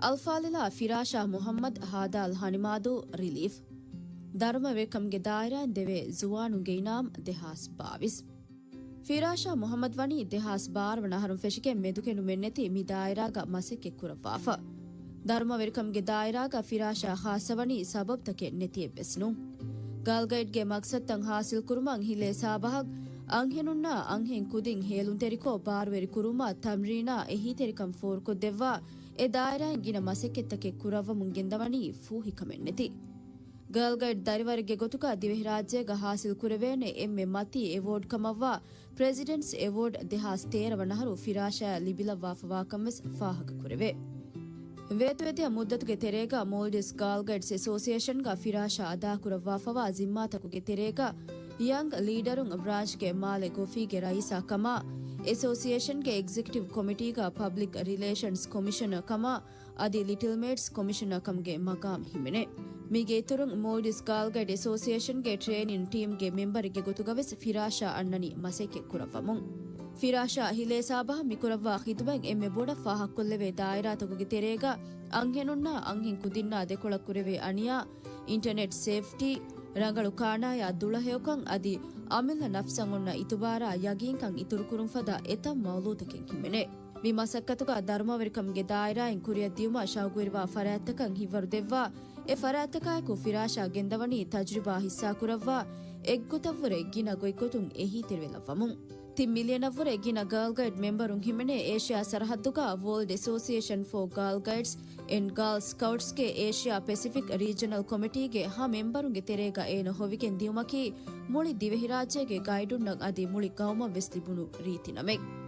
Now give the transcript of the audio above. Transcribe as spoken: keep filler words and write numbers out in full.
އަލްފާޟިލާ ފިރާޝާ މުޙައްމަދު ހާދާލް ހަނިމާދޫ ރިލީފް. ދަރުމަވެރިކަމުގެ ދާއިރާއިން ދެވޭ ޒުވާނުންގެ އިނާމް ދެހާސް ބާވީސް. ފިރާޝާ މުޙައްމަދު ވަނީ ދެހާސް ބާރަ ވަނަ އަހަރުން ފެށިގެން މެދުކެނޑުމެއްނެތި މި ދާއިރާގަ މަސައްކަތް ކުރައްވާފަ. ދަރުމަވެރިކަމުގެ ދާއިރާގަ ފިރާޝާ ޚާއްޞަވަނީ ސަބަބުތަކެއް ނެތިއެއްވެސް ނޫން. ގާލްގައިޑްގެ މަޤްޞަދުތައް ޙާޞިލްކުރުމަށް ހިލޭ ސާބަހަށް އަންހެނުންނާ އަންހެން ކުދިން ހޭލުންތެރިކޮށް، ބާރުވެރި ކުރުމާ، ތަމްރީނާ، އެހީތެރިކަން ފޯރުކޮށްދެއްވާ، އެ ދާއިރާއިން ގިނަ މަސައްކަތްތަކެއް ކުރައްވަމުން ގެންދަވަނީ ފޫހިކަމެއްނެތި. ގާލްގައިޑް ދަރިވަރެއްގެ ގޮތުގަ ދިވެހިރާއްޖޭގަ ޙާޞިލް ކުރެވޭނެ އެންމެ މަތީ އެވޯޑް ކަމަށްވާ ޕްރެޒިޑެންޓްސް އެވޯޑް ދެހާސް ތޭރަ ވަނަ އަހަރު ފިރާޝާއަށް ލިބިލައްވާފަވާކަން ވެސް ފާހަގަކުރެވޭ. ވޭތުވެދިޔަ މުއްދަތުގެ ތެރޭގަ މޯލްޑިވްސް ގާލްގައިޑްސް އެސޯސިއޭޝަންގަ ފިރާޝާ އަދާކުރައްވާފަވާ ޒިންމާތަކުގެ ތެރޭގަ ޔަންގް ލީޑަރުން ބްރާންޗްގެ މާލެ ގޮފީގެ ރައީސާ ކަމާ، އެސޯސިއޭޝަންގެ އެގްޒެކެޓިވް ކޮމިޓީގަ ޕަބްލިކް ރިލޭޝަންސް ކޮމިޝަނަރ ކަމާ، އަދި ލިޓިލް މޭޓްސް ކޮމިޝަނަރ ކަމުގެ މަގާމް ހިމެނޭ. މީގެ އިތުރުން، މޯލްޑިވްސް ގާލްގައިޑް އެސޯސިއޭޝަންގެ ޓްރޭނިން ޓީމްގެ މެމްބަރެއްގެ ގޮތުގަވެސް ފިރާޝާ އަންނަނީ މަސައްކަތް ކުރައްވަމުން. ފިރާޝާ ހިލޭ ސާބަހަށް މިކުރައްވާ ޚިދުމަތް އެންމެ ބޮޑަށް ފާހަގަކޮށްލެވޭ ދާއިރާތަކުގެ ތެރޭގަ އަންހެނުންނާ އަންހެން ކުދިންނާ ދެކޮޅަށް ކުރެވޭ އަނިޔާ، އިންޓަރނެޓް ސޭފްޓީ، ރަނގަޅު ކާނާޔާ ދުޅަހެޔޮކަން އަދި އަމިއްލަ ނަފްސަށް އޮންނަ އިތުބާރާ ޔަގީންކަން އިތުރުކުރުން ފަދަ އެތައް މައުޟޫޢުތަކެއް ހިމެނޭ. މި މަސައްކަތުގަ ދަރުމަވެރިކަމުގެ ދާއިރާއިން ކުރިއަށްދިޔުމަށް ޝައުގުވެރިވާ ފަރާތްތަކަށް ހިތްވަރު ދެއްވާ، އެ ފަރާތްތަކާއެކު ފިރާޝާ ގެންދަވަނީ ތަޖުރިބާ ހިއްސާކުރައްވާ، އެއްގޮތަށްވުރެ ގިނަ ގޮތްގޮތުން އެހީތެރިވެލައްވަމުން. ތިން މިލިއަނަށްވުރެ ގިނަ ގާލްގައިޑް މެމްބަރުން ހިމެނޭ އޭޝިޔާ ސަރަހައްދުގަ ވޯލްޑް އެސޯސިއޭޝަން ފޯ ގާލްގައިޑްސް އެންޑް ގާލް ސްކައުޓްސްގެ އޭޝިޔާ ޕެސިފިކް ރީޖަނަލް ކޮމިޓީގެ ހަ މެމްބަރުންގެ ތެރޭގަ އޭނަ ހޮވިގެން ދިޔުމަކީ މުޅި ދިވެހިރާއްޖޭގެ ގައިޑުންނަށް އަދި މުޅި ގައުމަށް ވެސް ލިބުނު ރީތި ނަމެއް.